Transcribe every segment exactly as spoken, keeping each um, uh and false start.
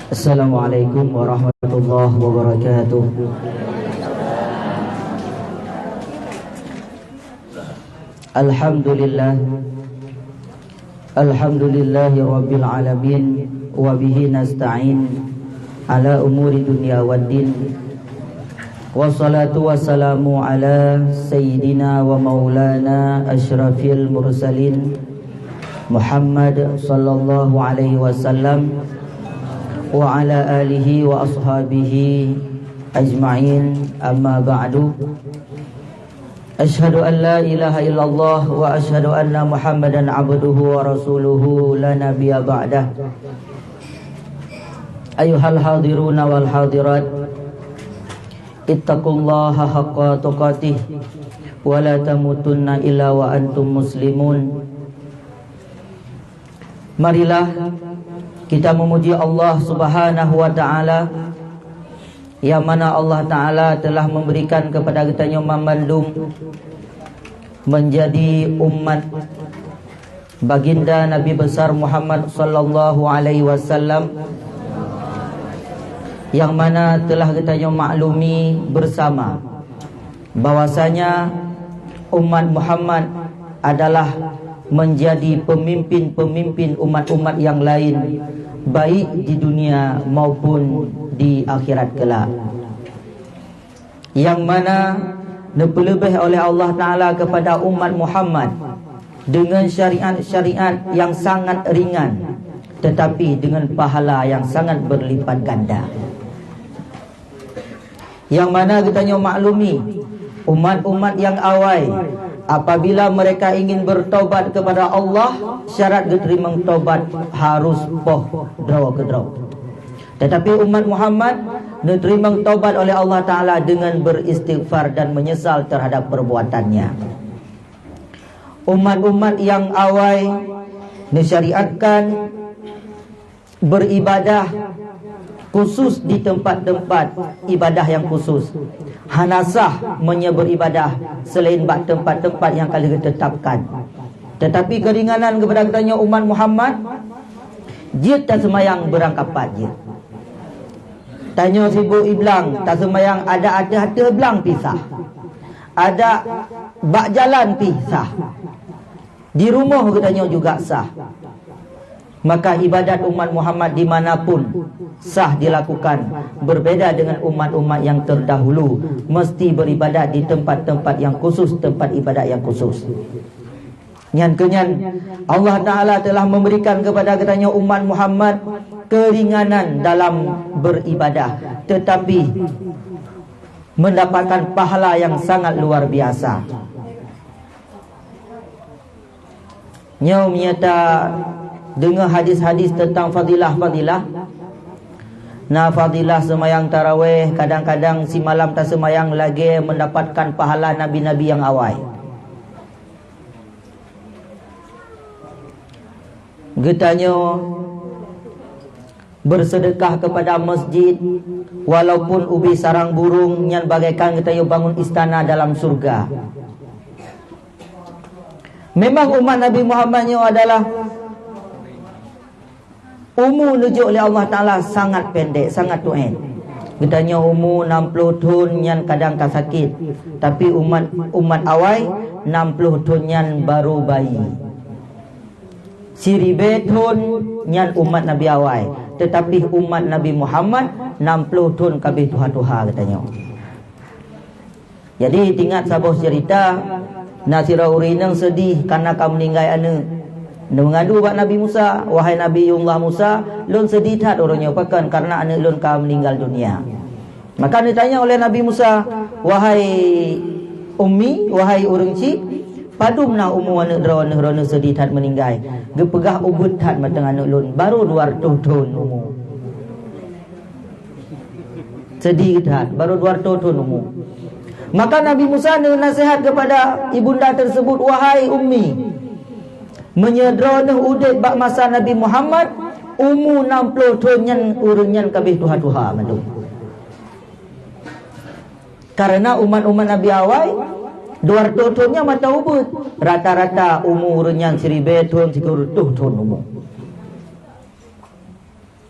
Assalamualaikum warahmatullahi wabarakatuh. Alhamdulillah. Alhamdulillahi rabbil alamin, wa bihi nasta'in ala umuri dunya waddin. Wassalatu wassalamu ala sayyidina wa maulana asyrafil mursalin, Muhammad sallallahu alaihi wasallam, wa ala alihi wa ashabihi ajma'in, amma ba'du. Asyhadu an la ilaha illallah wa asyhadu anna Muhammadan abduhu wa rasuluhu la nabiyya ba'dah. Ayyuhal hadiruna wal hadirat, ittaqullaha haqqa tuqatih wa la tamutunna illa wa antum muslimun. Marilah kita memuji Allah Subhanahu wa Ta'ala, yang mana Allah Ta'ala telah memberikan kepada geutanyoe banmandum menjadi umat Baginda Nabi Besar Muhammad sallallahu alaihi wasallam, yang mana telah geutanyoe maklumi bersama bahwasanya umat Muhammad adalah menjadi pemimpin-pemimpin umat-umat yang lain, baik di dunia maupun di akhirat kelak. Yang mana neupeuleubeh oleh Allah Ta'ala kepada umat Muhammad dengan syariat-syariat yang sangat ringan, tetapi dengan pahala yang sangat berlipat ganda. Yang mana geutanyoe maklumi, umat-umat yang awai, apabila mereka ingin bertobat kepada Allah, syarat geuteurimong tobat harus poh droe keudroe. Tetapi umat Muhammad neuteurimong tobat oleh Allah Ta'ala dengan beristighfar dan menyesal terhadap perbuatannya. Umat-umat yang awai neusyariatkan beribadah khusus di tempat-tempat ibadah yang khusus. Hana sah meunyoe beribadah selain bak tempat-tempat yang ka lheueh geutetapkan. Tetapi keringanan kepada geutanyoe umat Muhammad, jeuet taseumayang beurangkapat jeuet. Tanyoe sibuk iblang, taseumayang adak ateueh-ateueh blang pih sah. Adak bak jalan pih sah. Di rumoh geutanyoe juga sah. Maka ibadat umat Muhammad di mana pun sah dilakukan, berbeda dengan umat-umat yang terdahulu, mesti beribadat di tempat-tempat yang khusus, tempat ibadat yang khusus. Nyan keuh nyan, Allah Ta'ala telah memberikan kepada geutanyoe umat Muhammad keringanan dalam beribadah, tetapi mendapatkan pahala yang sangat luar biasa. Nyoe meunyoe tadeungoe hadis-hadis teuntang fadilah-fadilah, na fadilah seumayang tarawéh, kadang-kadang simalam taseumayang lagée mendapatkan pahala nabi-nabi nyang awai. Geutanyoe beuseudeukah keupada masjid, walaupun ubé sarang burông, nyan bagaikan geutanyoe bangun istana dalam syeuruga. Memang umat Nabi Muhammad nyoe adalah umu neujok lé Allah Ta'ala sangat pendek, sangat tuét. Geutanyoe umu nam ploh thon nyan kadang ka sakét, tapi umat, umat awai nam ploh thon nyan barô bayi. Siribée thon nyan umat Nabi awai, teutapi umat Nabi Muhammad nam ploh thon ka abéh tuha-tuha geutanyoe. Jadi, teuingat saboh ceurita, na sidroe ureuëng inong seudeh kareuna ka meuninggai aneuëk. Neumeungadu bak Nabi Musa, "Wahai Nabiullah Musa, lôn seudeh that uroe nyoe pakon kareuna aneuëk lôn ka meuninggal dunia." Maka neutanyong lé Nabi Musa, "Wahai ummi, wahai ureuëng chik, padum na umu aneuëk droeneueh, droeneueh seudeh that meuninggai?" Geupeugah, "Ubit that mantong aneuëk lôn, barô dua reutôh thon umu." Seudeh that, barô dua reutôh thon umu. Maka Nabi Musa neunaseuhat keupada ibunda teuseubut, "Wahai ummi, meunyoe droeneueh udeb bak masa Nabi Muhammad, umu nam ploh thon nyan ureuëng nyan ka abéh tuha-tuha mandum." Kareuna umat-umat Nabi awai, dua reutôh thon nyan mantong ubit. Rata-rata umu ureuëng nyan siribée thon, sikureueng reutôh thon umu.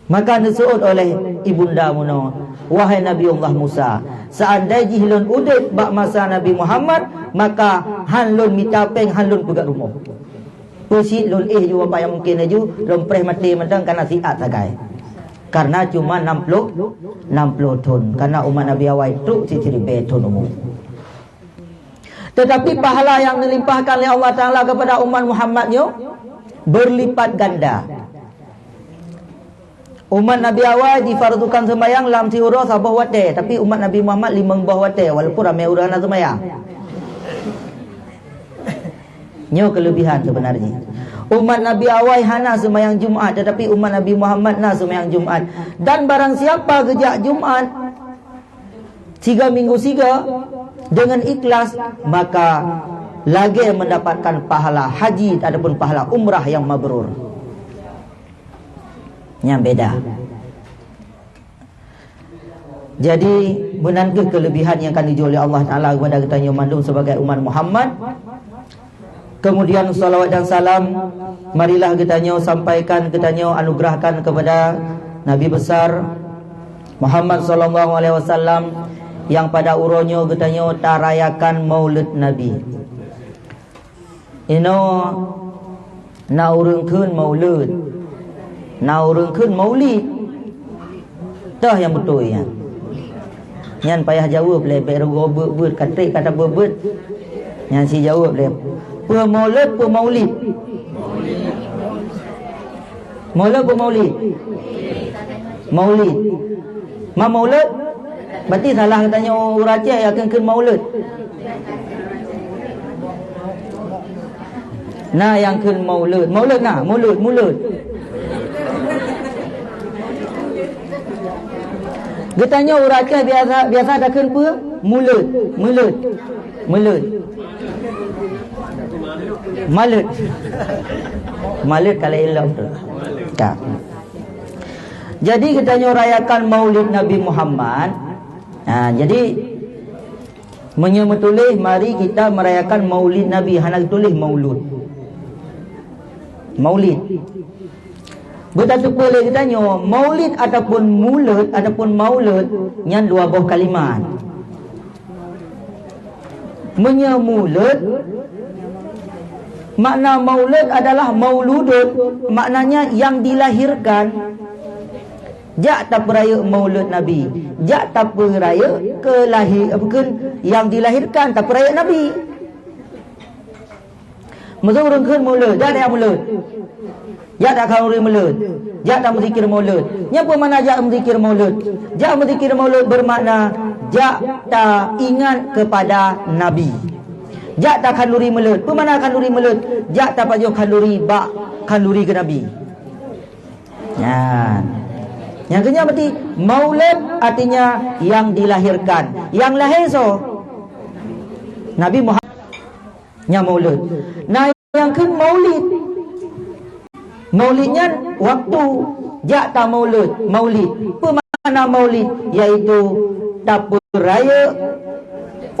Maka neuseuôt oleh ibunda meunoe, "Wahai Nabiullah Musa, seandai jih lôn udeb bak masa Nabi Muhammad, maka han lôn mita péng, han lôn peugöt rumoh. Peusit lôn éh ju bapak nyang mungken laju, lôn preh maté mantong kana siat sagai." Karena cuma enam puluh, enam puluh thon. Karena umat Nabi awai trok sisiribèe thon umu. Tetapi pahala yang dilimpahkan oleh Allah Taala kepada umat Muhammad nyoe berlipat ganda. Umat Nabi awai difardukan seumayang lam siuroe saboh watèe, tapi umat Nabi Muhammad limong boh watèe, walaupun ramè ureueng hana seumayang. Nyoe kelebihan sebenarnya. Umat Nabi awai hana seumayang Jumat, tetapi umat Nabi Muhammad na seumayang Jumat. Dan barang siapa geujak Jumat, siga minggu siga, dengan ikhlas, maka lagèe mendapatkan pahala haji ataupun pahala umrah yang mabrur. Nyang beda. Jadi, meunan kheueh kelebihan nyang ka neujok lé Allah Taala kepada geutanyoe mandum sebagai umat Muhammad. Kemudian, salawat dan salam marilah geutanyoe sampaikan, geutanyoe anugerahkan kepada Nabi besar Muhammad sallallahu alaihi wasallam, yang pada uroe nyoe geutanyoe tarayakan Maulid Nabi. Inoe na ureueng kheun maulud, na ureueng kheun maulid. Toh nyang beutôi nyan? Nyan payah jaweueb lé, bèk rugoe beuet-beuet, ka trép ka tabeuet-beuet. Nyan si jaweueb lé. Peue maulud, peue maulid? Maulud peue maulid? Maulid. Ma maulud? Berarti salah geutanyoe ureueng Aceh nyang kheun-kheun maulud. Na nyang kheun maulud. Maulud na, mulud, mulud. Geutanyoe ureueng Aceh biasa, biasa takheun peue? Mulud, mulud, mulud. Malud. Malud kalau elok tu. Tak. Jadi geutanyoe rayakan Maulid Nabi Muhammad. Ha, jadi meunyoe meutuléh, mari kita merayakan Maulid Nabi, hana geutuléh maulud. Maulid. Beutateupeue lé geutanyoe, maulid ataupun mulud ataupun maulud nyan dua boh kalimat. Meunyoe mulud, makna maulud adalah mauludun, maknanya yang dilahirkan. Jak tapeurayeuk maulud Nabi, jak tapeurayeuk keulahi-, apa kheun, yang dilahirkan, tapeurayeuk Nabi. Meuseu ureueng kheun mulud, jak tajak mulud. Jak takhanduri mulud. Jak tameuzikir mulud. Nyan peue makna jak meuzikir mulud? Jak meuzikir mulud bermakna jak taingat kepada Nabi. Jak takhanduri mulud. Peue makna khanduri mulud? Jak tapajoh khanduri bak khanduri keu Nabi. Nyan. Nyang keunyan berarti maulud artinya yang dilahirkan. Yang lahé soe? Nabi Muhammad. Nyan maulud. Na nyang kheun maulid. Maulid nyan waktu jak ta maulud, maulid. Peue makna maulid? Yaitu tapeurayeuk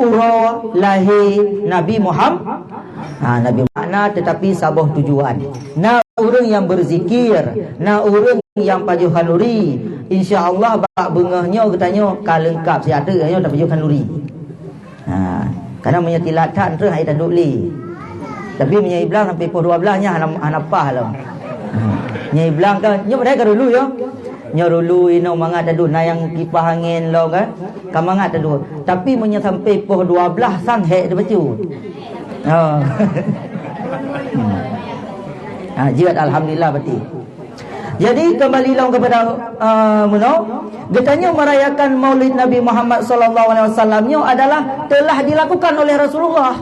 uroe lahé Nabi Muhammad. Ha, Nabi makna tetapi saboh tujuan. Na ureueng nyang beuzikir, na ureueng nyang pajoh khanduri. Insya Allah bak beungoh nyoe geutanyoe ka leungkap siat teuk nyoe tapajoh khanduri. Ha, karena meunyoe tilat that, trôh hai taduek lé. Tapi meunyoe iblang sampai poh dua belas nyan hana, hana paih lom. Ha, nyoe iblang kan, nyoe padahai ka dulu ya. Nyoe dulu inoe mangat taduek, na nyang kipah angén lom kan. Ka mangat taduek. Tapi meunyoe sampai poh dua belas sang hék tabacut. Ha. Ha, jeuet alhamdulillah berarti. Jadi kembali lom kepada, uh, meunoe, geutanyoe merayakan Maulid Nabi Muhammad sallallahu alaihi wasallam nyoe adalah telah dilakukan oleh Rasulullah.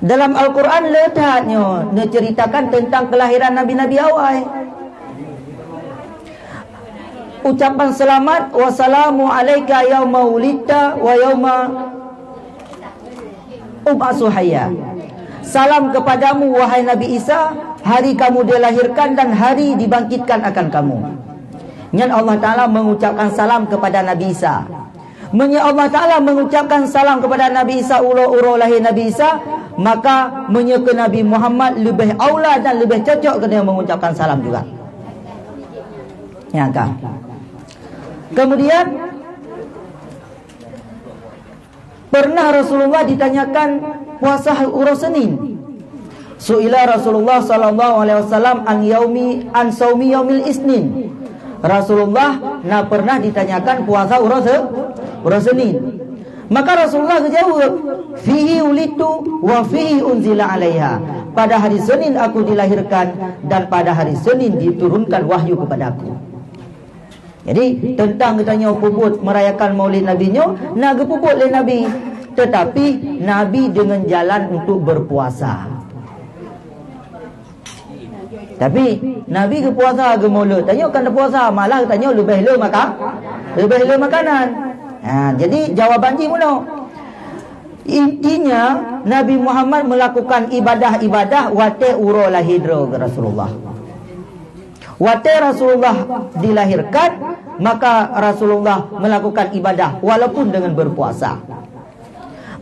Dalam Al-Quran le that nyoe neuceritakan tentang kelahiran nabi-nabi awai. Ucapan selamat, "Wassalamu alaika yauma wulidta wa yauma ub'atsu hayya." Salam kepadamu, wahai Nabi Isa, hari kamu dilahirkan dan hari dibangkitkan akan kamu. Nyan Allah Taala mengucapkan salam kepada Nabi Isa. Meunyoe Allah Taala mengucapkan salam kepada Nabi Isa uroe-uroe lahé Nabi Isa, Maka meunyoe keu Nabi Muhammad leubeh aula dan leubeh cocok keuneuk mengucapkan salam juga. Nyang ka. Kemudian, pernah Rasulullah ditanyakan puasa uroe Senin. Su'ila Rasulullah sallallahu alaihi wasallam an yaumi, an saumi yaumil isnin. Rasulullah na pernah ditanyakan puasa uroe se-, uroe Senin. Maka Rasulullah geujaweueb, "Fihi wulidtu wa fihi unzila alaiha." Pada hari Senin aku dilahirkan dan pada hari Senin diturunkan wahyu kepadaku. Jadi, teuntang geutanyoe peubuet merayakan Maulid Nabi nyoe na geupeubuet lé Nabi, tetapi Nabi dengan jalan untuk berpuasa. Tapi Nabi geupuasa, geumulod. Tanyoe kan puasa, malah tanyoe leubeh le maka, leubeh le makanan. Ha, jadi jawaban jih meunoe. Intinya, Nabi Muhammad melakukan ibadah-ibadah watée uroe lahé droe Rasulullah. Watée Rasulullah dilahirkan, maka Rasulullah melakukan ibadah walaupun dengan berpuasa.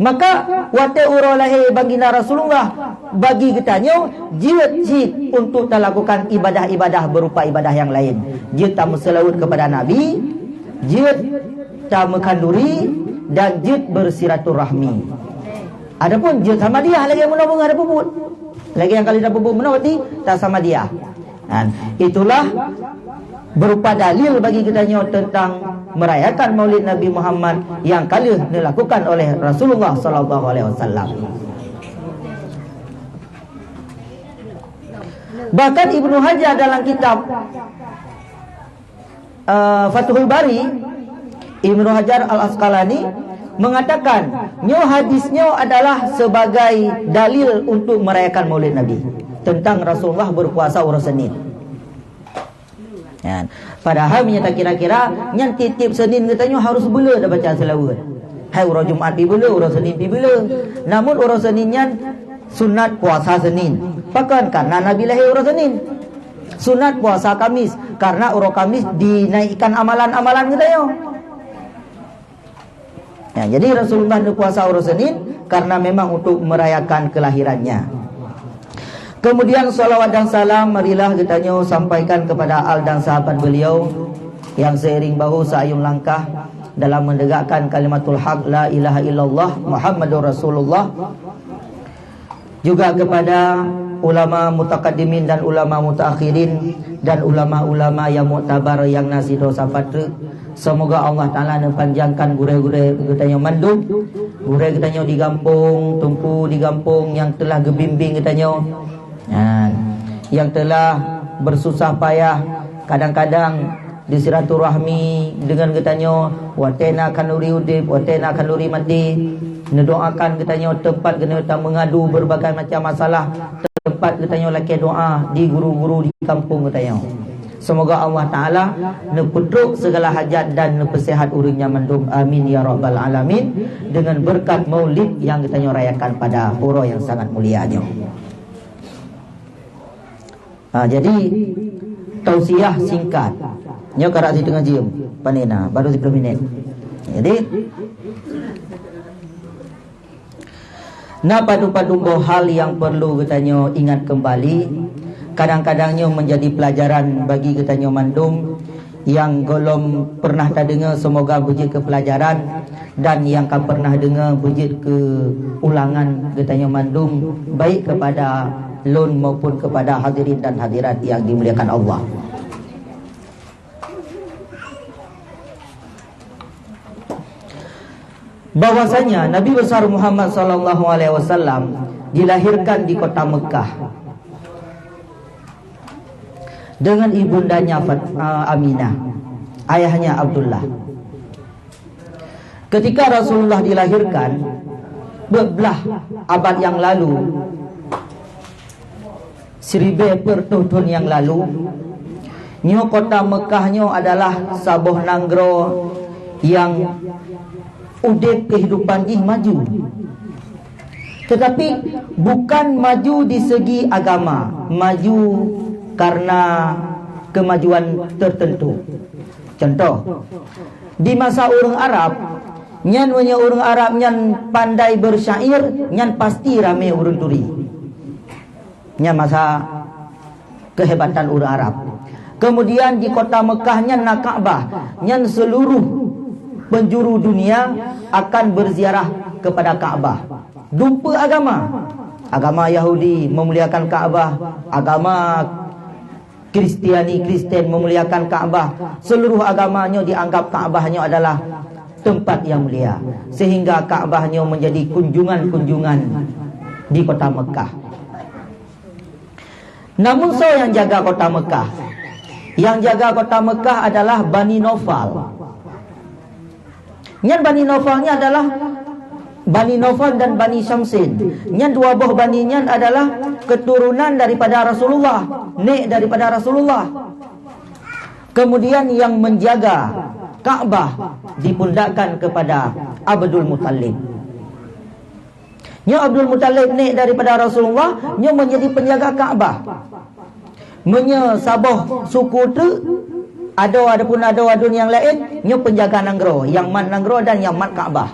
Maka watée uroe lahé baginda Rasulullah, bagi geutanyoe jeuet cit untuk talakukan ibadah-ibadah berupa ibadah yang lain. Jeuet tameuseulaweuet kepada Nabi, jeuet tameukanuri, dan jeuet bersilaturahmi. Adapun jeuet samadiyah lagée meunoe beungoh ada peubuet. Lagée nyang kali tapeubuet meunoe berarti tasamadiyah. Nah, itulah berupa dalil bagi geutanyoe tentang merayakan Maulid Nabi Muhammad yang ka lheueh dilakukan oleh Rasulullah sallallahu alaihi wasallam. Bahkan Ibnu Hajar dalam kitab, eh, Fathul Bari, Ibnu Hajar Al-Asqalani mengatakan, nyoe hadis nyoe adalah sebagai dalil untuk merayakan Maulid Nabi tentang Rasulullah berpuasa uroe Senin. Kan? Padahal meunyoe takira-kira, nyan tiep-tiep Senin geutanyoe harus beule tabaca seulaweuet. Hai uroe Jumat pi beule, uroe Senin pi beule. Namun uroe Senin nyan sunat puasa Senin. Pakon? Karena Nabi lahé uroe Senin. Sunat puasa Kamis, karena uroe Kamis dinaikkan amalan-amalan geutanyoe. Ya, jadi Rasulullah neupuasa uroe Senin karena memang untuk merayakan kelahirannya. Kemudian salawat dan salam marilah geutanyoe sampaikan kepada al dan sahabat beliau yang seiring bahu seayun langkah dalam menegakkan kalimatul haq la ilaha illallah Muhammadur Rasulullah. Juga kepada ulama mutakaddimin dan ulama mutaakhirin dan ulama-ulama yang muktabar yang na sidroe sapat treuk. Semoga Allah Taala neupanjangkan gurée-gurée geutanyoe mandum, gurée geutanyoe di gampông, teungku di gampông nyang telah geubimbing geutanyoe, ha, nyang telah bersusah payah, kadang-kadang di silaturahmi deungon geutanyoe, watée na khanuri udeb, watée na khanuri maté, neudoakan geutanyoe teumpat geutanyoe tameungadu berbagai macam masalah, teumpat geutanyoe lakée doa di guru-guru di kampung geutanyoe. Semoga Allah Taala neupeutrok segala hajat dan neupeusehat ureuëng nyan mandum. Amin ya rabbal alamin. Dengan berkat Maulid yang geutanyoe rayakan pada uroe yang sangat mulia nyoe. Ha, jadi, tausiah singkat. Nyoe karab siteungoh jeuem, pane na, baru siplôh minit. Jadi, na padum-padum boh hal yang perlu geutanyoe ingat kembali. Kadang-kadang nyoe menjadi pelajaran bagi geutanyoe mandum. Nyang gohlom pernah tadeungoe, semoga beujeuet keu peulajaran, dan nyang ka pernah deungoe beujeuet keu ulangan geutanyoe mandum, baik kepada lôn maupun kepada hadirin dan hadirat yang dimuliakan Allah. Bahwasanya Nabi besar Muhammad sallallahu alaihi wasallam dilahirkan di kota Mekah dengan ibundanya Fat-, eh, Aminah, ayahnya Abdullah. Ketika Rasulullah dilahirkan, beublah abad yang lalu, siribée peuet reutôh thon nyang lalu, nyoe kota Mekah nyoe adalah saboh nanggroe nyang udeb keuhidupan jih maju. Tetapi bukan maju di segi agama, maju karena kemajuan tertentu. Contoh, di masa ureuëng Arab, Nyan meunyoe ureuëng Arab nyan pandai beusyair, nyan pasti ramé ureuëng turi. Nyan masa keuhebatan ureuëng Arab. Kemudian di kota Mekah nyan na Ka'bah, nyan seluruh penjuru dunia akan berziarah kepada Ka'bah. Dumpeue agama. Agama Yahudi memuliakan Ka'bah, agama Kristiani, Kristen memuliakan Ka'bah. Seluruh agama nyoe dianggap Ka'bah nyoe adalah tempat yang mulia, sehingga Ka'bah nyoe menjadi kunjungan-kunjungan di kota Mekah. Namun soe nyang jaga kota Mekah? Nyang jaga kota Mekah adalah Bani Naufal. Nyan Bani Naufal nyan adalah Bani Naufal dan Bani Syamsin. Nyan dua boh bani nyan adalah keturunan daripada Rasulullah, nek daripada Rasulullah. Kemudian yang menjaga Ka'bah dipundakkan kepada Abdul Muttalib. Nyoe Abdul Muttalib nek daripada Rasulullah, nyoe menjadi penjaga Ka'bah. Meunyoe saboh suku teuk, adoe adapun adoe adun nyang laén, nyoe penjaga nanggroe, nyang mat nanggroe dan nyang mat Ka'bah.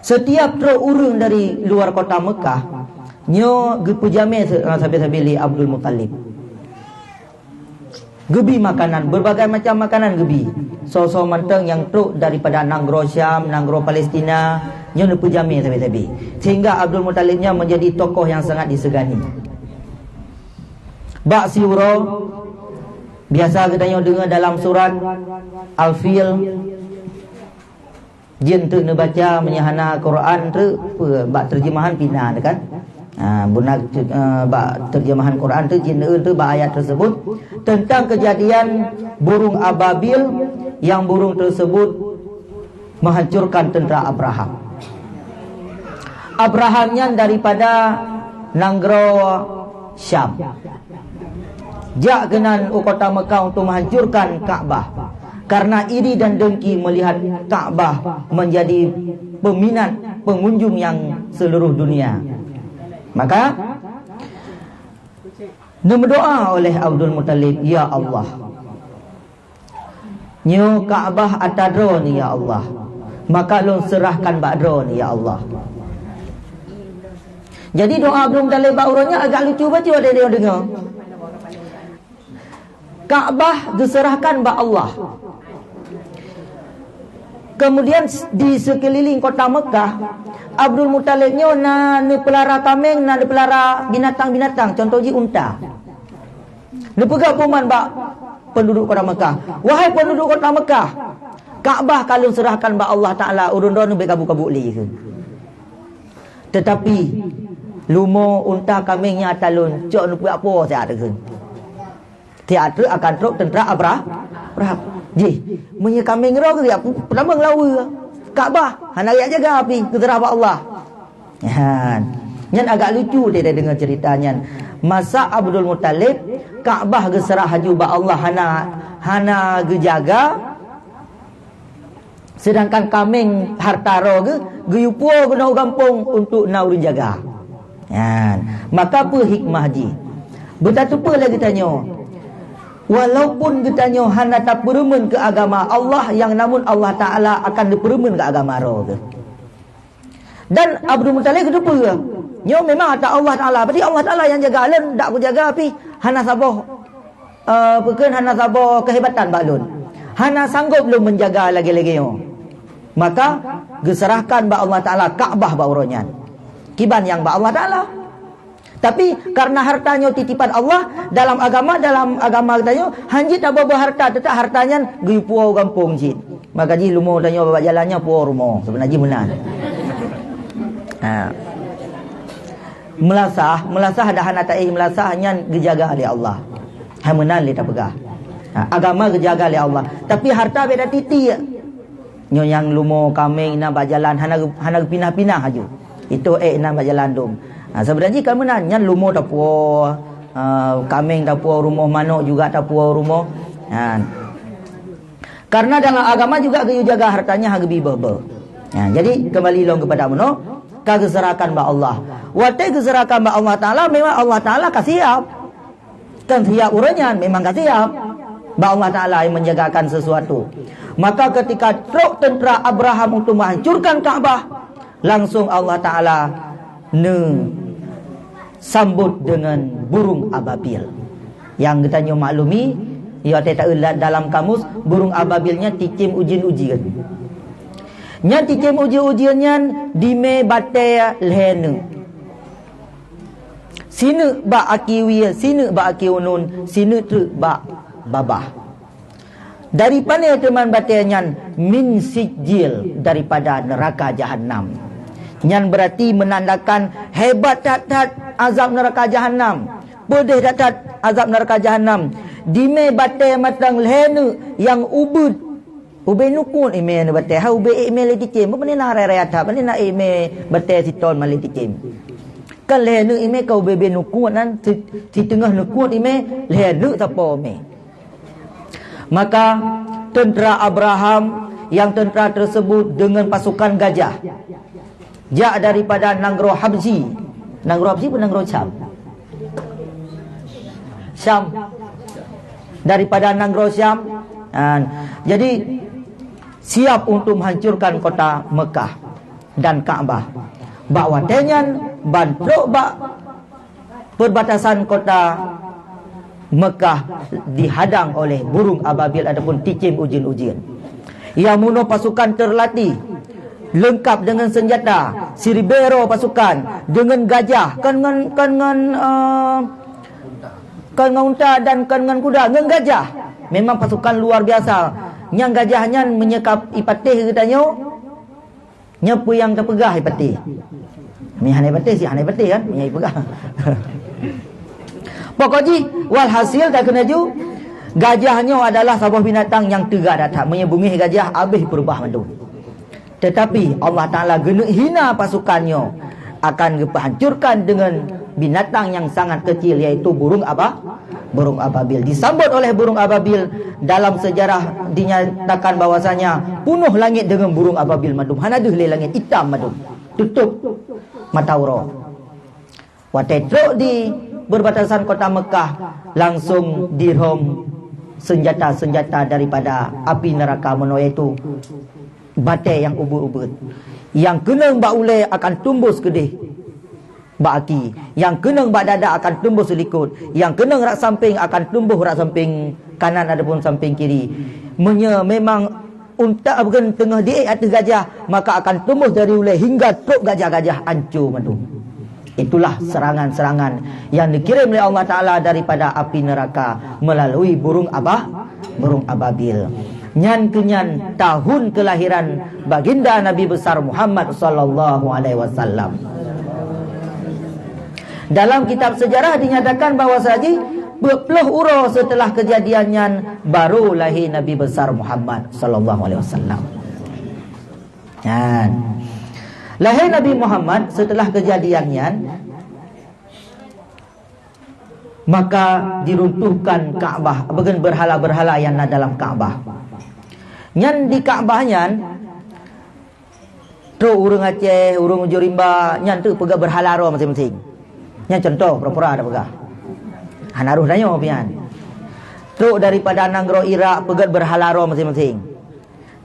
Setiap trok ureuëng dari luar kota Mekah, nyoe geupeujamé se-, sabe-sabe lé Abdul Muttalib. Geubi makanan, berbagai macam makanan geubi. Soe-soe mantong nyang trok daripada nanggroe Syam, nanggroe Palestina, nyoe neupeujamé sabe-sabe. Sehingga Abdul Muttalib nyan menjadi tokoh yang sangat disegani. Bak siuroe, biasa geutanyoe deungoe dalam surat Al-Fil, jin teuk neubaca, meunyoe hana Quran teuk, peue, bak terjemahan pina kan. Ha, beuna, eh, bak terjemahan Quran teuk jin teuk bak ayat tersebut tentang kejadian burung ababil yang burung tersebut menghancurkan tentera Abraham. Abraham nyan daripada nanggroe Syam. Jak keunan u kota Mekah untuk menghancurkan Ka'bah. Karena iri dan dengki melihat Ka'bah menjadi peminat pengunjung yang seluruh dunia. Maka, neumeudoa oleh Abdul Muttalib, "Ya Allah, nyoe Ka'bah ata droe ni, ya Allah. Maka lôn serahkan bak droe ni, ya Allah." Jadi doa Abdul Muttalib bak uroe nyan agak lucu bacut deh deungoe. Ka'bah geuserahkan bak Allah. Kemudian di sekeliling kota Mekah, Abdul Muttalib nyoe na neupeulara kaméng, na neupeulara binatang-binatang, contoh jih unta. Neupeugah peuman bak penduduk kota Mekah, "Wahai penduduk kota Mekah, Ka'bah ka lôn serahkan bak Allah Taala, ureuëng droeneuh bék kabut-kabut lé," kheun. "Tetapi lumo unta kaméng nyan ata lôn, cok neupeuapo siat," kheun. Siat trok akan trok tentera Abra-, Abraham. Jih, meunyoe kaméng droe geuriak pu-, peutamong lawa. Ka'bah hana geuriak jaga pih, geuseurah bak Allah. Nyan. Nyan agak lucu deh deungoe cerita nyan. Masa Abdul Muttalib, Ka'bah geuseurah laju bak Allah hana, hana geujaga, sedangkan kaméng harta droe geuh geuyue puwoe keunoe u gampông untuk na ureuëng jaga. Nyan. Maka peue hikmah jih? Beutateupeue lé geutanyoe, walaupun geutanyoe hana tapeureumeun keu agama Allah, nyang namun Allah Taala akan neupeureumeun keu agama droe geuh. Dan Abdul Muttalib geuteupeue, nyoe memang ata Allah Taala. Berarti Allah Taala nyang jaga, lôn dak kujaga pih hana saboh, eh, peue kheun, hana saboh kehebatan bak lôn. Hana sanggob lôn menjaga lagée-lagée nyoe. Maka geuserahkan bak Allah Taala Ka'bah bak uroe nyan. Kiban nyang bak Allah Taala. Tapi karena harta nyoe titipan Allah, dalam agama, dalam agama geutanyoe, hanjeuet taboh-boh harta, teutap harta nyan geuyue puwoe u gampông cit. Maka jih lumo tanyoe bak jalan nyan puwoe rumoh, sebenar jih meunan. Ha. Meulasah, meulasah dah hana taéh meulasah nyan geujaga lé Allah. Hai meunan lé tapeugah. Ha, agama geujaga lé Allah. Tapi harta bék tatitiek. Nyoe nyang lumo kaméng inan bak jalan hana geu-, hana geupinah-pinah laju. Itôh ék inan bak jalan dum. Ha, sebenar jih ka meunan, nyan lumo tapuwoe, ha, kaméng tapuwoe rumoh, manok juga tapuwoe rumoh. Ha. Karena dalam agama juga geuyue jaga harta nyan hana geubi beuh-beuh. Ha, jadi kembali lom keupada meunoe, ka geuserahkan bak Allah. Watée geuserahkan bak Allah Taala, memang Allah Taala ka siap. Kan siap uroe nyan memang ka siap. Bak Allah Taala nyang menjagakan sesuatu. Maka ketika trok tentera Abraham untuk menghancurkan Ka'bah, langsung Allah Ta'ala neusambot dengan burung ababil. Nyang geutanyoe maklumi, ya, teuka dalam kamus, burung ababil nyan cicém ujeuen-ujeuen. Nyan cicém ujeuen-ujeuen nyan dimé batée lhée neuk. Sineuk bak aki wie, sineuk bak aki unun, sineuk treuk bak babah. Dari pané teuma batée nyan? Min sijil, daripada neuraka jahanam. Nyan beurati meunandakan hebat that-that azab neuraka jahanam, peudeh that-that azab neuraka jahanam. Dimé batée mantong lhée neuk nyang ubeuet. Ubé nukut imé neu batée, ha ubé imé lé cicém, pane na raya-raya that, pane na imé batée siton malé cicém. Kan lhée neuk imé ka ubé-bé nukut nan, si-, siteungoh nukut imé, lhée neuk sapo imé. Maka tentera Abraham, yang tentera tersebut dengan pasukan gajah, jak daripada nanggroe Habsyi. Nanggroe Habsyi pun nanggroe Syam? Syam. Daripada nanggroe Syam. Ha, jadi, siap untuk menghancurkan kota Mekah dan Ka'bah. Bak watée nyan, ban trok bak perbatasan kota Mekah dihadang oleh burung ababil ataupun cicém ujeuen-ujeuen. Nyang bunoe pasukan terlatih, lengkap dengan senjata, siribée droe pasukan, dengan gajah, kon ngon, kon ngon, eh, kon ngon unta dan kon ngon kuda, ngon gajah. Memang pasukan luar biasa. Nyang gajah nyan meunyoe ka ipatéh geutanyoe, nyan peue nyang teupeugah ipatéh. Mi hana ipatéh, si hana ipatéh kan? Mi ipeugah. Pokok jih, walhasil takheun laju, gajah nyoe adalah saboh binatang nyang teuga that-that. Meunyoe beungéh gajah, abéh peureubah mandum. Tetapi Allah Ta'ala geuneuk hina pasukan nyoe, akan geupeuhancurkan dengan binatang nyang sangat kecil, yaitu burung aba-, burung ababil. Disambot oleh burung ababil, dalam sejarah dinyatakan bahwasanya punoh langit dengan burung ababil mandum. Hana deuh lé langit, itam mandum. Tutup mata uroe. Watée trok di perbatasan kota Mekah, langsung dirhom senjata-senjata daripada api neraka meunoe, yaitu batée nyang ubeuet-ubeuet. Nyang keunong bak ulée akan tumbus keudeh bak aki, nyang keunong bak dada akan tumbus likot, nyang keunong rak sampéng akan tumbus rak sampéng kanan ataupun sampéng kiri. Meunyoe memang unta bukan teungoh diék ateueh gajah, maka akan tumbus dari ulée hingga trok gajah-gajah, anco mandum. Itulah serangan-serangan yang dikirim oleh Allah Ta'ala daripada api neraka melalui burung abah, burung ababil. Nyan keunyan tahun kelahiran Baginda Nabi Besar Muhammad sallallahu alaihi wasallam. Dalam kitab sejarah dinyatakan bahwa saji peuet ploh uroe setelah kejadian nyan baru lahé Nabi Besar Muhammad sallallahu alaihi wasallam. Nyan. Lahé Nabi Muhammad setelah kejadian nyan, maka diruntuhkan Ka'bah, bukan berhala-berhala yang na dalam Ka'bah. Nyan di Ka'bah nyan, trok ureuëng Aceh, ureuëng Ujung Rimba, nyan tu peugah berhala roh masing-masing. Nyan contoh, pura-pura ada peugah. Hana roh tanyoe pian. Trok daripada nanggroe Irak, peugah berhala roh masing-masing.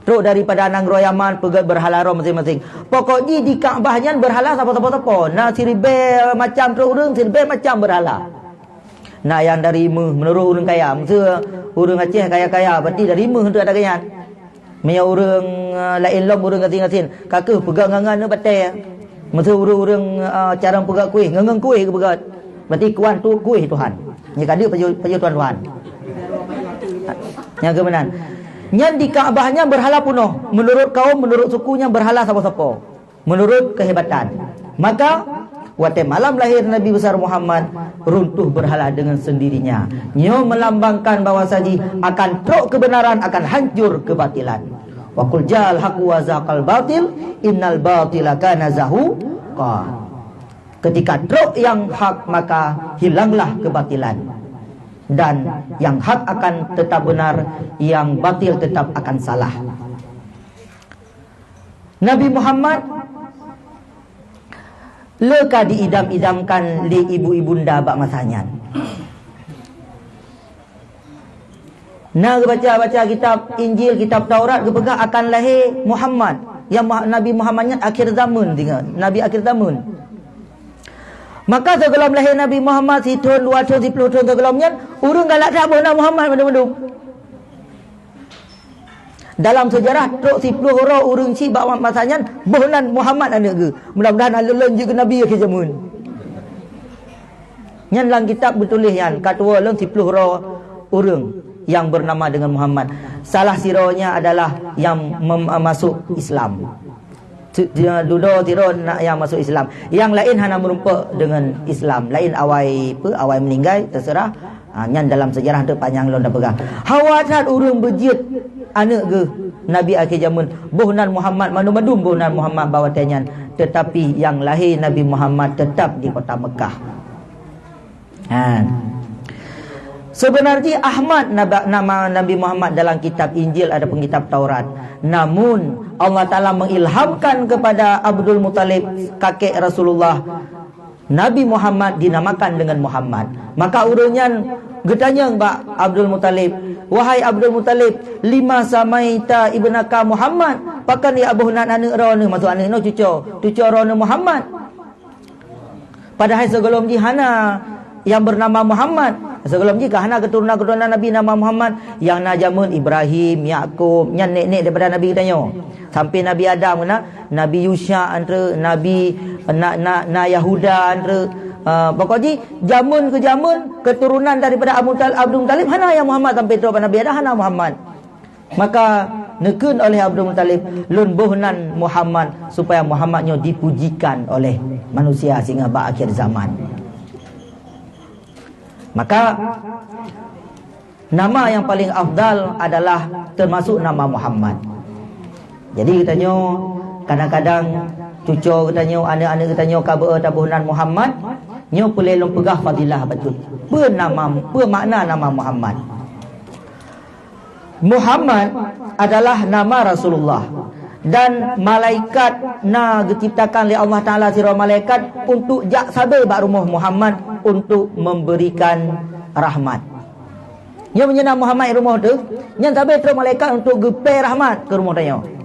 Trok daripada nanggroe Yaman, peugah berhala roh masing-masing. Pokok jih di Ka'bah nyan berhala sapo-sapo-sapo. Na siribée macam trok ureuëng, siribée macam berhala. Na nyang dari méuh, meunurot ureuëng kaya. Meuseu ureuëng Aceh kaya-kaya, berarti dari méuh tu ada geuyan. Meunyoe ureuëng, eh, laén lom ureuëng gasien-gasien, ka kheueh peugah ngon-ngon batée. Meuseu ureuëng-ureuëng, eh, carông peugah kueh, ngon-ngon kueh geupeugah. Berarti kuan tu kueh Tuhan. Nyan ka deuek pajoh, pajoh Tuhan-Tuhan. Nyang keumeunang. Nyan di Ka'bah nyan berhala punoh. Meunurot kaum, meunurot suku nyan berhala sapo-sapo. Meunurot kehebatan. Maka, watée malam lahé Nabi Besar Muhammad, runtuh berhala dengan sendirinya. Nyoe melambangkan bahwa saji akan trok kebenaran, akan hancur kebatilan. Wa qul ja'al haqqu wa zahaqal batil, innal batila kana zahuqa. Ketika trok yang hak, maka hilanglah kebatilan. Dan yang hak akan tetap benar, yang batil tetap akan salah. Nabi Muhammad le ka diidam-idamkan lé ibu ibunda bak masa nyan. Na geubaca-baca kitab Injil, kitab Taurat, geupeugah akan lahé Muhammad. Nyang Muha-, Nabi Muhammad nyan akhir zaman, singoh Nabi akhir zaman. Maka sigohlom lahé Nabi Muhammad, sithon, dua thon, siploh thon sigohlom nyan, ureuëng galak that boh nan Muhammad mandum-mandum. Dalam seujarah, trok siploh droe ureuëng chik bak masa nyan, boh nan Muhammad aneuëk geuh. Mudah-mudahan aneuëk lôn jeuet keu nabi akhé zaman. Nyan lam kitab geutuléh nyan, ka tuwoe lom siploh droe ureuëng nyang beunama deungon Muhammad. Salah sidroe nyan adalah nyang mem-, masôk Islam. Si-, dia dudoe sidroe na nyang masôk Islam. Nyang laén hana meurumpok deungon Islam. Laén awai pe, awai meuninggai, teuseurah. Ha, nyan dalam seujarah teuk panyang lôn tapeugah. Hawa that ureuëng beujeuet aneuëk geuh nabi akhé zaman. Boh nan Muhammad, mandum-mandum boh nan Muhammad bak watée nyan. Teutapi nyang lahé Nabi Muhammad teutab di kota Meukah. Ha. Seubeuna jih Ahmad naba-, nama Nabi Muhammad dalam kitab Injil ataupun kitab Taurat. Namun, Allah Taala mengilhamkan kepada Abdul Muthalib, kakek Rasulullah, Nabi Muhammad dinamakan dengan Muhammad. Maka ureuëng nyan geutanyong bak Abdul Muthalib, "Wahai Abdul Muthalib, lima samaita ibnaka Muhammad? Pakon ya boh nan aneuëk droeneuh?" Maksud aneuëk nyoe cuco, cuco droeneuh Muhammad. Padahai sigohlom jih hana nyang beunama Muhammad. Sigohlom jih ka hana keuturonan-keuturonan Nabi nama Muhammad. Nyang na jameun Ibrahim, Yakub, nyan nek-nek daripada Nabi geutanyoe. Sampai Nabi Adam keunan, Nabi Yusya antre, Nabi na, na, na Yahuda antre. Uh, pokok jih, jameun keu jameun, keuturonan daripada Abu Tal-, Abdul Muthalib hana nyang Muhammad sampai trok bak Nabi Adam hana Muhammad. Maka neukheun oleh Abdul Muthalib, "Lôn boh nan Muhammad, supaya Muhammad nyoe dipujikan oleh manusia sehingga bak akhir zaman." Maka nama yang paling afdal adalah termasuk nama Muhammad. Jadi geutanyoe kadang-kadang cuco geutanyoe, aneuëk-aneuëk geutanyoe ka beu taboh nan Muhammad, nyoe peureulée lôn peugah fadilah bacut. Peue nama, peue makna nama Muhammad? Muhammad adalah nama Rasulullah, dan malaikat na geuciptakan lé Allah Taala sidroe malaikat untuk jak sabe bak rumoh Muhammad untuk memberikan rahmat. Nyoe meunyoe na Muhammad di rumoh teuh, nyan sabe trok malaikat untuk geupée rahmat keu rumoh tanyoe.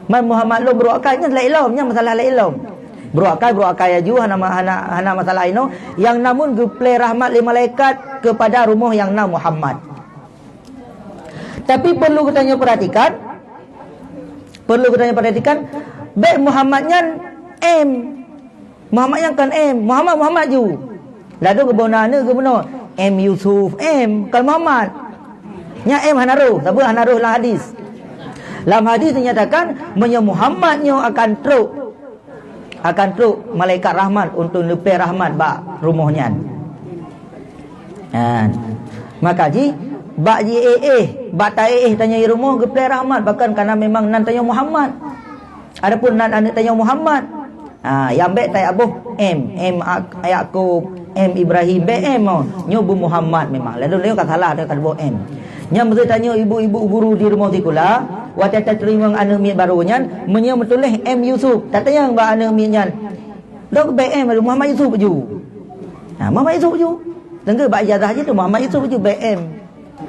Man Muhammad lom brok akai, nyan laén lom, nyan masalah laén lom. Brok akai, brok akai aju, hana ma-, hana, hana masalah inoe. Yang namun geupée rahmat lé malaikat kepada rumoh yang na Muhammad. Tapi perlu geutanyoe perhatikan, perlu geutanyoe perhatikan, bék Muhammad nyan M. Muhammad nyan kon M, Muhammad, Muhammad ju. Ladôm geuboh na aneuëk geubunoe M Yusuf M, kon Muhammad. Nyan M hana roh, sabe hana roh lam hadis. Lam hadis dinyatakan, meunyoe Muhammad nyoe akan trok, akan trok malaikat rahmat untuk neupée rahmat bak rumoh nyan. Ha. Maka jih, bak jiéh-éh, bak taéh-éh tanyoe di rumoh geupée rahmat, bahkan karena memang nan tanyoe Muhammad. Adapun nan aneuëk tanyoe Muhammad, ha, nyang bék taboh M, M Ak-, Yakub, M Ibrahim, bék M, oh. Nyoe beu Muhammad memang. Lalu nyoe ka salah, ka taboh M. Nyan meuseuti tanyoe ibu-ibu guru di rumoh sikula, watée tateurimong aneuëk miet barô nyan, meunyoe meutuléh M Yusuf, tatanyong bak aneuëk miet nyan, "Dok bék M, Muhammad Yusuf ju." Ha, Muhammad Yusuf ju. Teungku bak ijazah jih tu Muhammad Yusuf ju, bék M.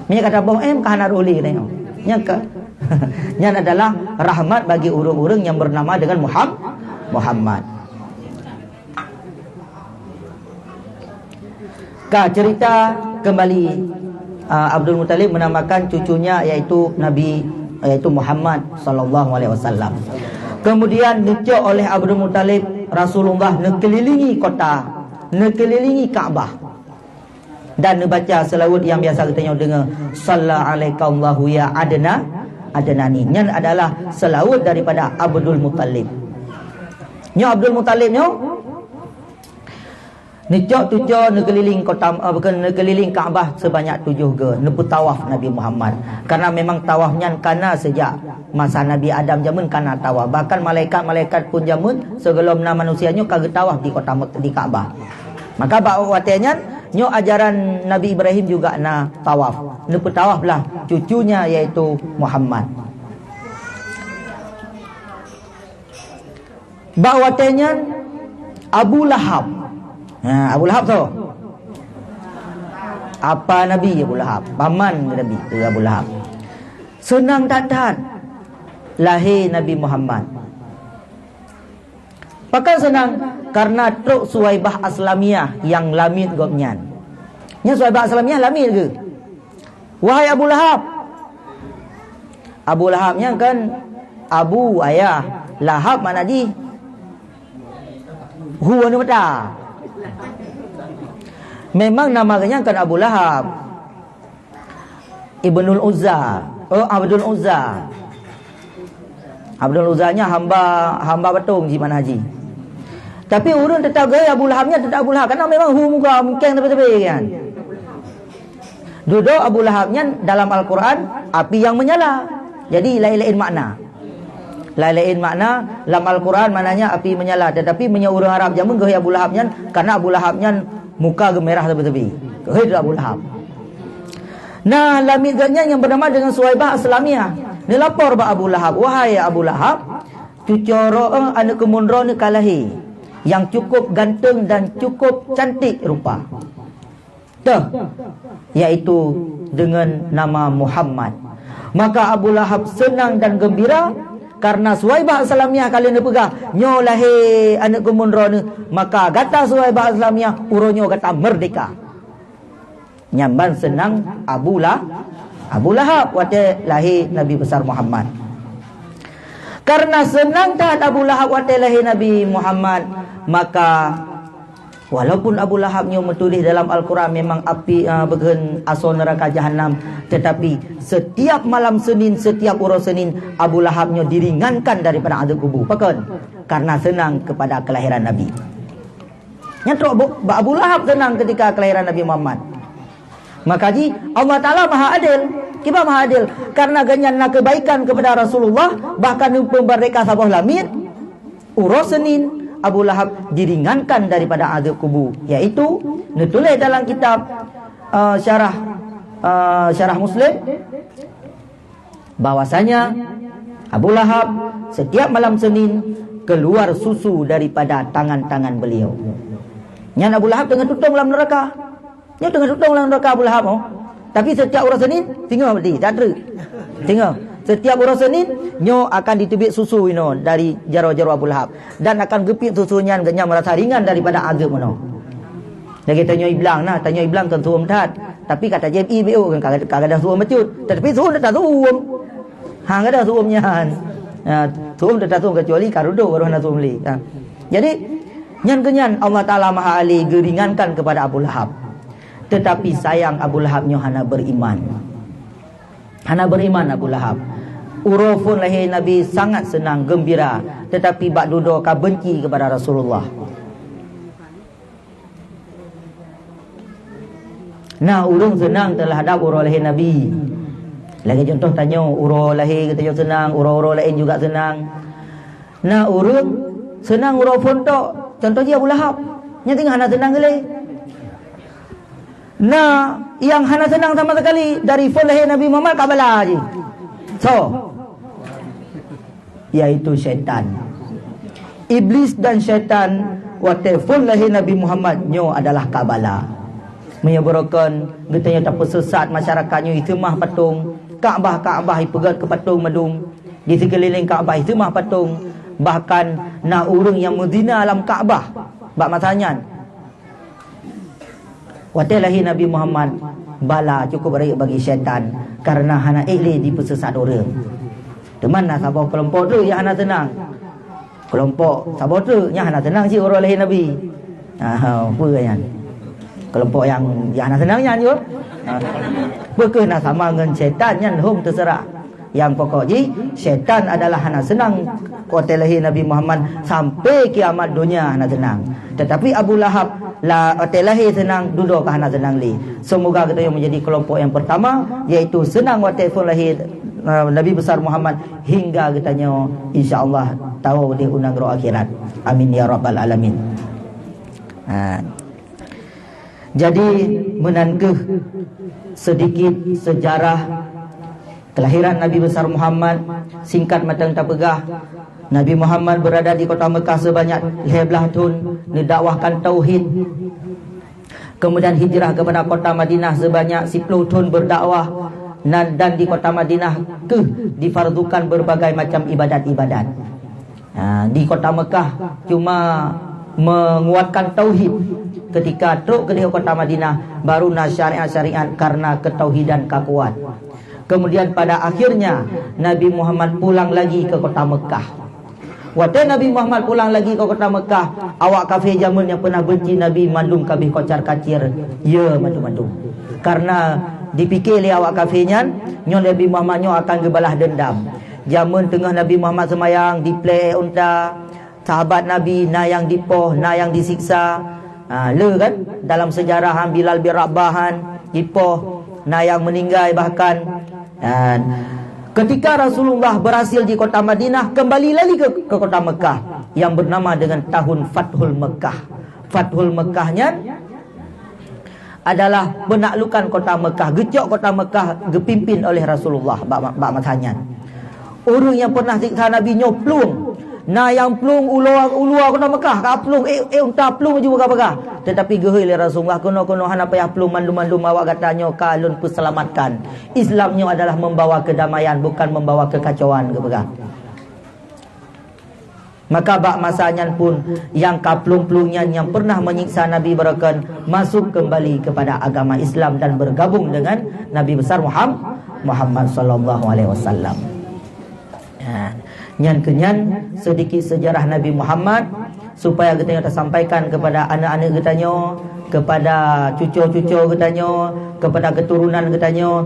Meunyoe ka taboh M, ka hana roh lé tanyoe. Nyan ka, nyan adalah rahmat bagi ureuëng-ureuëng nyang beunama deungon Muham-, Muhammad. Ka cerita kembali, ah, Abdul Muthalib menamakan cucunya yaitu Nabi, yaitu Muhammad sallallahu alaihi wasallam. Kemudian neucok oleh Abdul Muthalib Rasulullah neukelilingi kota, neukelilingi Ka'bah. Dan neubaca seulaweuet nyang biasa geutanyoe deungoe, "Shalla alaikallahu ya Adna, Adnani." Nyan adalah seulaweuet daripada Abdul Muthalib. Nyoe Abdul Muthalib nyoe, neucok cuco neukeulileng kota, eh, bukan, neukeulileng Ka'bah sebanyak tujoh goe, neupeutawaf Nabi Muhammad. Karena memang tawaf nyan kana sejak masa Nabi Adam jameun kana tawaf. Bahkan malaikat-malaikat pun jameun sigohlom na manusia nyoe ka geutawaf di kota Mek-, di Ka'bah. Maka bak watée nyan, nyoe ajaran Nabi Ibrahim juga na tawaf. Neupeutawaflah cucunya, yaitu Muhammad. Bak watée nyan, Abu Lahab. Ha, Abu Lahab soe? Apa Nabi Abu Lahab? Paman Nabi, eh, Abu Lahab. Seunang that-that lahé Nabi Muhammad. Pakon seunang? Karena trok Suwaibah Aslamiyah nyang lamiet gobnyan. Nyan Suwaibah Aslamiyah lamiet geuh. Wahai Abu Lahab. Abu Lahab nyan kan Abu ayah, Lahab makna jih hu aneuk mata. Memang nama geuhnyan kan Abu Lahab. Ibnul Uzza. Oh, Abdul Uzza. Abdul Uzza nyan hamba, hamba patong jih makna jih. Tapi ureuëng teutap geuhôi Abu Lahab nyan teutap Abu Lahab, karena memang hu muka mungkeng teupé-teupé kan. Dudoe Abu Lahab nyan dalam Al-Quran api yang menyala. Jadi laén-laén makna. Laén-laén makna lam Al-Quran maknanya api menyala, tetapi meunyoe ureuëng Arab jameun geuhôi Abu Lahab nyan karena Abu Lahab nyan muka geumirah teupé-teupé. Geuhôi Abu Lahab. Nah, lamiet geuhnyan nyang bernama dengan Suwaibah Aslamiyah. Neulapor bak Abu Lahab, "Wahai Abu Lahab, cuco droe, eh, aneuk keumun droeneuh ka lahé, nyang cukup ganteng dan cukup cantik rupa. Teuh, yaitu dengan nama Muhammad." Maka Abu Lahab seunang dan geumbira karena Suwaibah Aslamiyah ka lheueh neupeugah, "Nyoe lahé aneuk keumun droeneuh." Maka gata Suwaibah Aslamiyah, uroe nyoe gata meurdeka. Nyan ban seunang Abu La-, Abu Lahab watée lahé Nabi Besar Muhammad. Karena seunang that Abu Lahab watée lahé Nabi Muhammad, maka walaupun Abu Lahab nyoe meutuléh dalam Al-Quran memang api, eh, beugeun asoe neuraka Jahannam, tetapi setiap malam Senin, setiap uroe Senin, Abu Lahab nyoe diringankan daripada azab kubur. Pakon? Karena seunang kepada kelahiran Nabi. Nyan trok bu-, bak Abu Lahab seunang ketika kelahiran Nabi Muhammad. Maka jih Allah Taala Maha Adil. Kiban Maha Adil? Karena geuhnyan na keubaikan kepada Rasulullah, bahkan neupeumeurdeka saboh lamiet, uroe Senin Abu Lahab diringankan daripada azab kubur, yaitu neutuléh dalam kitab, eh, syarah, eh, syarah Muslim, bahwasanya Abu Lahab setiap malam Senin keluar susu daripada tangan-tangan beliau. Nyan Abu Lahab teungoh tutong lam neuraka. Nyoe teungoh tutong lam neuraka Abu Lahab, oh. Tapi setiap uroe Senin, singoh berarti, tak treuk. Singoh. Setiap uroe Senin, nyoe akan diteubiet susu inoe dari jaroe-jaroe Abu Lahab. Dan akan geupiep susu nyan, geuhnyan merasa ringan daripada azab meunoe. Lagée tanyoe iblang nah, tanyoe iblang kon suum that. Tapi ka tajép ié beu kan ka, ka gadôh suum bacut. Tetapi suum tetap suum. Ha, gadôh suum nyan. Ha, suum tetap suum kecuali ka reudôk baru hana suum lé. Ha. Jadi, nyan keuh nyan Allah Taala Maha Ali geuringankan kepada Abu Lahab. Tetapi sayang Abu Lahab nyoe hana beriman. Hana beriman Abu Lahab. Uroe phon lahé Nabi sangat seunang geumbira, tetapi bak dudoe ka benci kepada Rasulullah. Na ureuëng seunang teuhadab uroe lahé Nabi. Lagée contoh tanyoe, uroe lahé geutanyoe seunang, uroe-uroe laén juga seunang. Na ureuëng seunang uroe phon tok, contoh jih Abu Lahab. Nyan teungoh hana seunang lé. Na nyang hana seunang sama sekali dari phon lahé Nabi Muhammad ka bala jih. Soe? Yaitu syaitan. Iblis dan syaitan watée phon lahé Nabi Muhammad nyoe adalah ka bala. Meunyoe beurokon geutanyoe tapeusesat masyarakat nyoe iseumah patong, Ka'bah-Ka'bah ipeugét keu patong mandum, di sikeulileng Ka'bah iseumah patong, bahkan na ureuëng nyang meuzina lam Ka'bah bak masa nyan. Watée lahé Nabi Muhammad, bala cukup rayeuk bagi syaitan, karena hana ék lé jipeusesat ureuëng. Teuma na saboh keulompok treuk nyang hana seunang. Keulompok saboh treuk nyang hana seunang cit uroe lahé Nabi. Ah, peue nyan? Keulompok nyang, nyang hana seunang nyan, yue. Ah, peu kheueh na sama ngon syaitan nyan, hom teuseurah. Nyang pokok jih, syaitan adalah hana seunang watée lahé Nabi Muhammad, sampai kiamat donya hana seunang. Tetapi Abu Lahab, la-, watée lahé seunang, dudoe ka hana seunang lé. Semoga geutanyoe menjadi kelompok yang pertama, yaitu seunang watée phon lahé, eh, Nabi besar Muhammad, hingga geutanyoe, insya Allah, tawoe di u nanggroe akhirat. Amin ya rabbal alamin. Ha. Jadi, meunan kheueh sedikit sejarah kelahiran Nabi Besar Muhammad. Singkat mantong tapeugah, Nabi Muhammad berada di kota Mekah sebanyak lhée blaih thon, neudakwahkan tauhid. Kemudian hijrah kepada kota Madinah sebanyak sepuluh tahun berdakwah, dan, dan di kota Madinah keuh difardukan berbagai macam ibadat-ibadat. Ha, di kota Mekah cuma menguatkan tauhid. Ketika trok keudeh kota Madinah, baru na syariat-syariat karena ketauhidan ka kuat. Kemudian pada akhirnya Nabi Muhammad pulang lagi ke kota Mekah. Watée Nabi Muhammad pulang lagi ke kota Mekah, awak kafé jameun nyang pernah benci Nabi mandum ka abéh kocar-kacir, ya mandum-mandum. Karena dipike lé awak kafé nyan, nyoe Nabi Muhammad nyoe akan geubalah dendam. Jameun teungoh Nabi Muhammad seumayang, diplek unta, sahabat Nabi na nyang dipoh, na nyang disiksa. Ha, le kan? Dalam sejarah han Bilal bin Rabah han dipoh, na nyang meninggai bahkan. Dan ketika Rasulullah berhasil di kota Madinah, kembali lagi ke, ke kota Mekah yang bernama dengan tahun Fathul Mekah. Fathul Mekah nyan adalah penaklukan kota Mekah, geucok kota Mekah geupimpin oleh Rasulullah bak, bak masa nyan. Ureuëng nyang pernah siksa Nabi nyoe plueng. Na nyang plueng uloe, uloe keunoe Mekah, ka plueng, eh, eh, unta plueng ju bagah-bagah. Tetapi geuhôi lé Rasulullah, "Keunoe-keunoe hana payah plueng, mandum-mandum awak gata nyoe ka lôn peuseulamatkan. Islam nyoe adalah membawa kedamaian, bukan membawa kekacauan," geupeugah. Maka bak masa nyan pun, nyang ka plueng-plueng nyan nyang pernah menyiksa Nabi beureukan masuk kembali kepada agama Islam dan bergabung dengan Nabi besar Muham-, Muhammad sallallahu alaihi wasallam. Ha, nyan keuh nyan sedikit sejarah Nabi Muhammad, supaya geutanyoe tasampaikan kepada aneuk-aneuk geutanyoe, kepada cuco-cuco geutanyoe, kepada keturunan geutanyoe,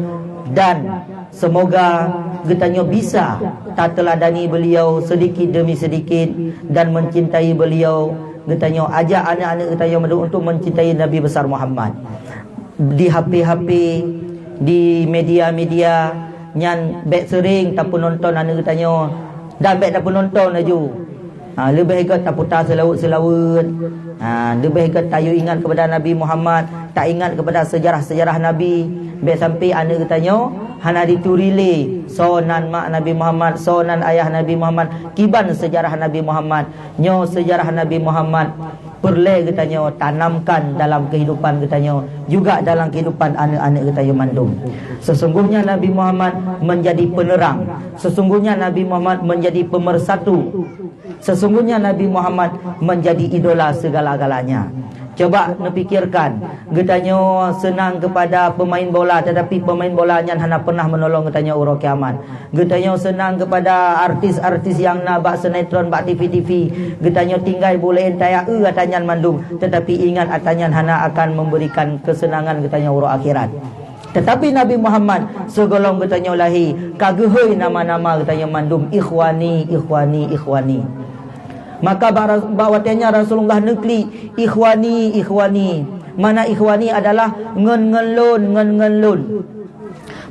dan semoga geutanyoe bisa tateuladani beliau sedikit demi sedikit dan mencintai beliau. Geutanyoe ajak aneuk-aneuk geutanyoe mandum untuk mencintai Nabi besar Muhammad. Di H P-H P, di media-media nyan bék seuring tapeunonton aneuk geutanyoe dan bék tapeunonton laju. Ha, leubeh gét taputa seulaweuet-seulaweuet. Ha, leubeh gét tayue ingat kepada Nabi Muhammad, taingat kepada sejarah-sejarah Nabi. Bék sampai aneuk geutanyoe hana jituri lé soe nan mak Nabi Muhammad, soe nan ayah Nabi Muhammad, kiban sejarah Nabi Muhammad. Nyoe sejarah Nabi Muhammad peureulée geutanyoe tanamkan dalam kehidupan geutanyoe, juga dalam kehidupan aneuk-aneuk geutanyoe mandum. Sesungguhnya Nabi Muhammad menjadi penerang. Sesungguhnya Nabi Muhammad menjadi pemersatu. Sesungguhnya Nabi Muhammad menjadi idola segala-galanya. Coba neupikirkan, geutanyoe seunang kepada pemain bola, tetapi pemain bola nyan hana pernah menolong geutanyoe uroe kiamat. Geutanyoe seunang kepada artis-artis nyang na bak sinetron, bak T V-T V. Geutanyoe tinggai buleuen tayak eu ata nyan mandum, tetapi ingat ata nyan hana akan memberikan kesenangan geutanyoe uroe akhirat. Tetapi Nabi Muhammad, sigohlom geutanyoe lahé, ka geuhôi nama-nama geutanyoe mandum, "Ikhwani, ikhwani, ikhwani." Maka bak ra-, bak watée nyan Rasulullah neuklik, "Ikhwani, ikhwani." Makna ikhwani adalah ngon-ngon lôn, ngon-ngon lôn.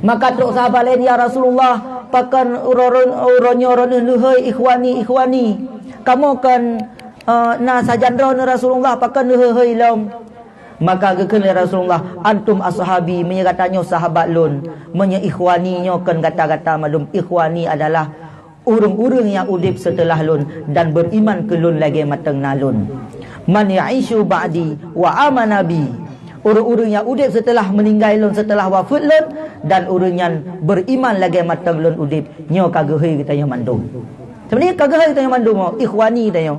Maka trok sahabat laén, "Ya Rasulullah, pakon uroe-, uroe nyoe droeneuh neuhôi ikhwani, ikhwani? Kamoe kon, eh, na sajan droeneuh Rasulullah, pakon neuhôi-hôi lom?" Maka geukheun lé Rasulullah, "Antum ashabi, meunyoe gata nyoe sahabat lôn, meunyoe ikhwani nyoe kon gata-gata mandum, ikhwani adalah ureuëng-ureuëng nyang udeb seuteulah lôn dan beriman keu lôn lagée mantong na lôn. Man ya'ishu ba'di wa amana bi." Ureuëng-ureuëng nyang udeb seuteulah meuninggai lôn, seuteulah wafeuet lôn, dan ureuëng nyan beriman lagée mantong lôn udeb, nyoe ka geuhôi geutanyoe mandum. Sebenarnya ka geuhôi geutanyoe mandum, oh, ikhwani tanyoe.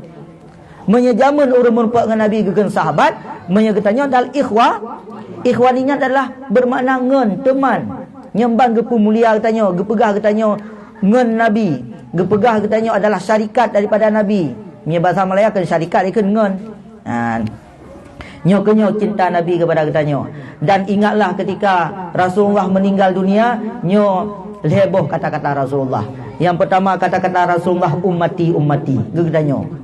Meunyoe jameun ureuëng meurumpok ngon Nabi geukheun sahabat, meunyoe geutanyoe dal ikhwa, ikhwani nyan adalah bermakna ngon, teman. Nyang ban geupeumulia geutanyoe, geupeugah geutanyoe ngon Nabi, geupeugah geutanyoe adalah syarikat daripada Nabi. Meunyoe bahasa Malaya kan syarikat ikheun ngon. Ha. Nyoe keuh nyoe cinta Nabi kepada geutanyoe. Dan ingatlah ketika Rasulullah meninggal dunia, nyoe lhée boh kata-kata Rasulullah. Yang pertama kata-kata Rasulullah, "Ummati, ummati." Geutanyoe.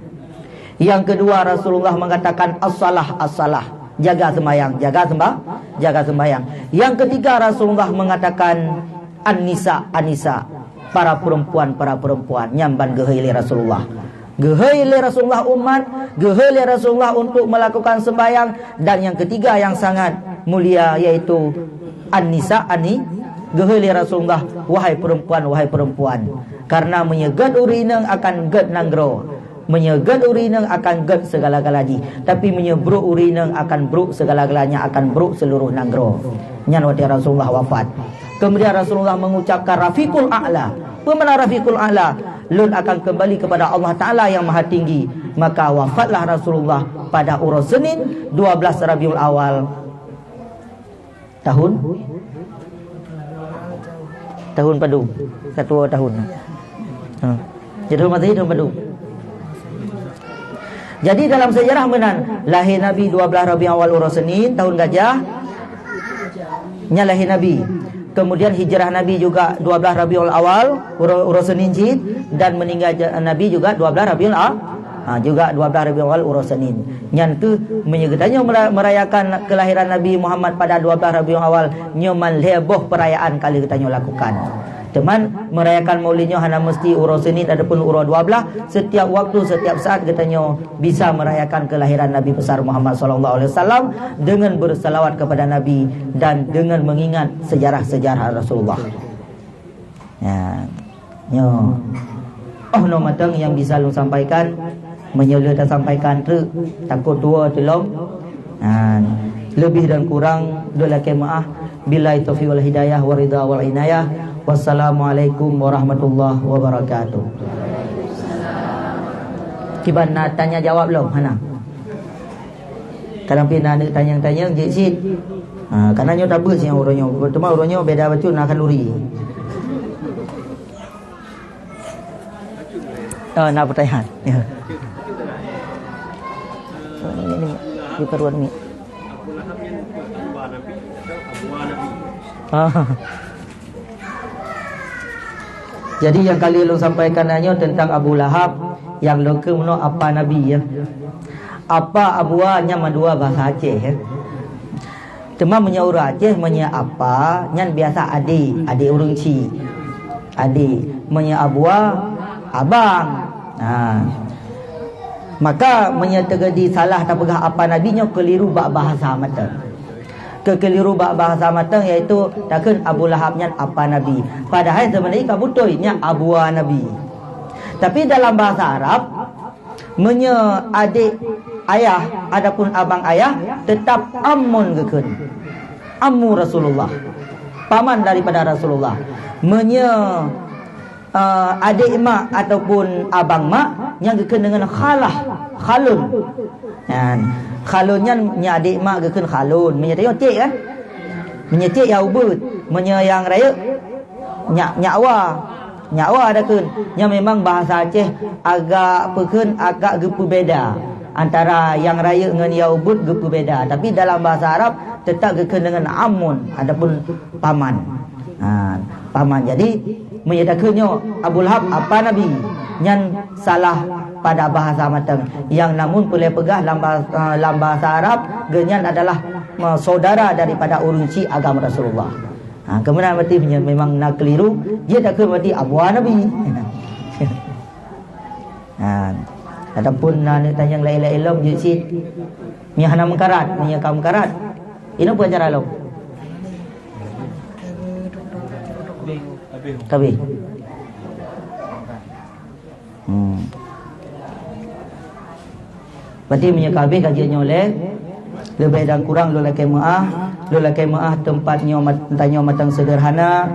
Yang kedua, Rasulullah mengatakan, "As-salah, as-salah." Jaga sembahyang, jaga sembah-, jaga sembahyang. Yang ketiga, Rasulullah mengatakan, "An-nisa, an-nisa." Para perempuan, para perempuan. Nyan ban geuhôi lé Rasulullah. Geuhôi lé Rasulullah umat, geuhôi lé Rasulullah untuk melakukan sembahyang. Dan yang ketiga yang sangat mulia, yaitu an-nisa, ani, geuhôi lé Rasulullah, "Wahai perempuan, wahai perempuan." Karena meunyoe gét ureuëng inong akan gét nanggroe. Meunyoe gét ureuëng inong akan gét sigala-gala jih, tapi meunyoe brok ureuëng inong akan brok sigala-galanya, akan brok seluruh nanggroe. Nyan watée Rasulullah wafat. Kemudian Rasulullah mengucapkan, "Rafiqul A'la." Peue makna Rafiqul A'la? "Lôn akan kembali kepada Allah Taala yang Maha Tinggi." Maka wafatlah Rasulullah pada uroe Senin, dua belas Rabiul Awal. Tahun? Tahun padum. Satu tahun. Ha. Jadi, tahun Masehi, tahun padum. Jadi, dalam sejarah meunan, lahé Nabi dua belas Rabiul Awal uroe Senin, tahun gajah, nyan lahé Nabi. Kemudian hijrah Nabi juga dua belas Rabiul Awal, uroe, uroe Senin cit, dan meninggal ja-, Nabi juga dua belas Rabiul A-, ha, juga dua belas Rabiul Awal uroe Senin. Nyan keuh meunyoe geutanyoe mera-, merayakan kelahiran Nabi Muhammad pada dua belas Rabiul Awal, nyoe man lhée boh perayaan ka lheueh geutanyoe lakukan. Teuma merayakan Maulid nyoe hana meusti uroe Senin ataupun uroe dua belas, setiap waktu, setiap saat geutanyoe bisa merayakan kelahiran Nabi besar Muhammad sallallahu alaihi wasallam dengan bersalawat kepada Nabi dan dengan mengingat sejarah-sejarah Rasulullah. Ya. Nyoe. Oh, nyoe mantong nyang bisa lôn sampaikan. Meunyoe lôn tasampaikan treuk, takot tuwoe teulom. Ha, leubeh dan kurang lôn lakée meuáh. Billahi taufiq wal hidayah wa ridha wal inayah. Wassalamualaikum warahmatullahi wabarakatuh. Kiban na tanya jawab lom, hana? Kadang pih na aneuk tanyong-tanyong jeuet cit. Ha, karena nyoe tabeuet siang uroe nyoe. Teuma uroe nyoe beda bacut na khanduri. Oh, na pertanyaan. Ya. Ini, ini, di paruan mi. Ah. Jadi nyang ka lheueh lôn sampaikan nyoe teuntang Abu Lahab, nyang lôn kheun meunoe apa Nabi, ya. Apa Abua nyan mandua bahasa Aceh, ya. Teuma meunyoe ureuëng Aceh, meunyoe apa nyan biasa adek, adek ureuëng chik. Adek. Meunyoe Abua, abang. Ha. Maka meunyoe teujadi salah tapeugah apa Nabi nyoe keliru bak bahasa mantong. Keukeliru bak bahasa mantong, yaitu takheun Abu Lahab nyan apa Nabi. Padahai sebenarnya ka beutôi nyan abua Nabi. Tapi dalam bahasa Arab, meunyoe adek ayah ataupun abang ayah, tetap ammun geukheun. Ammu Rasulullah. Paman daripada Rasulullah. Meunyoe eh, adek mak ataupun abang mak nyang geukheun deungon khalah, khalun. Nyan, khalun nyan meunyoe adek mak geukheun khalun. Meunyoe tanyoe cek kan? Meunyoe cek ya ubeut, meunyoe nyang rayeuk nyak, nyak wa. Nyak wa ada kheun. Nyan memang bahasa Aceh agak peukheun, agak geupeubeda antara nyang rayeuk ngon ya ubeut geupeubeda. Tapi dalam bahasa Arab tetap geukheun deungon amun ataupun paman. Ha, paman. Jadi, meunyoe takheun nyoe Abu Lahab apa Nabi, nyan salah pada bahasa mantong. Nyang namun peureulée peugah lam ba-, eh, lam bahasa Arab, geuhnyan adalah, eh, saudara daripada ureuëng chik agam Rasulullah. Ha, keumeunan berarti meunyoe memang na keliru, jeuet takheun berarti abua Nabi. Ha, ataupun na aneuk tanyong laén-laén lom jeuet cit. Meunyoe hana meukarat, meunyoe ka meukarat. Inoe peue cara lom? Ka abéh. Hmm. Berarti meunyoe ka abéh kajian nyoe lé, leubeh dan kurang lôn lakée meuáh, lôn lakée meuáh teumpat nyoe mat-, tanyoe mantong sederhana,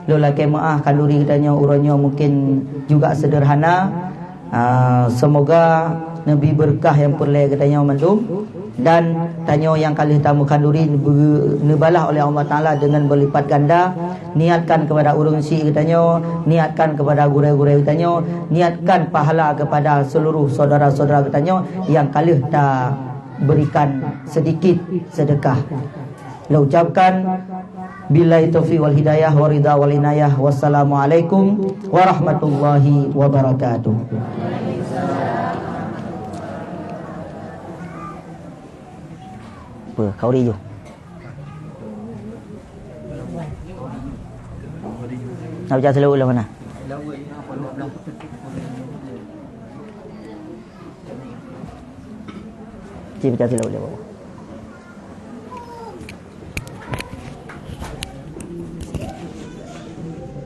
lôn lakée meuáh khanduri geutanyoe uroe nyoe mungkin juga sederhana. Ah, semoga neubri beureukat nyang peureulée geutanyoe mandum dan tanyoe nyang ka lheueh tameu khanduri neubeu-, neubalah oleh Allah Taala deungon berlipat ganda. Niatkan kepada ureuëng chik geutanyoe, niatkan kepada gurée-gurée geutanyoe, niatkan pahala kepada seluruh saudara-saudara geutanyoe nyang ka lheueh taberikan sedikit sedekah. Lôn ucapkan, billahi taufiq wal hidayah wa ridha wal inayah. Wassalamualaikum warahmatullahi wabarakatuh. Apa? Kau ri ju. Nak baca selawat lah mana? Cik baca selawat lah.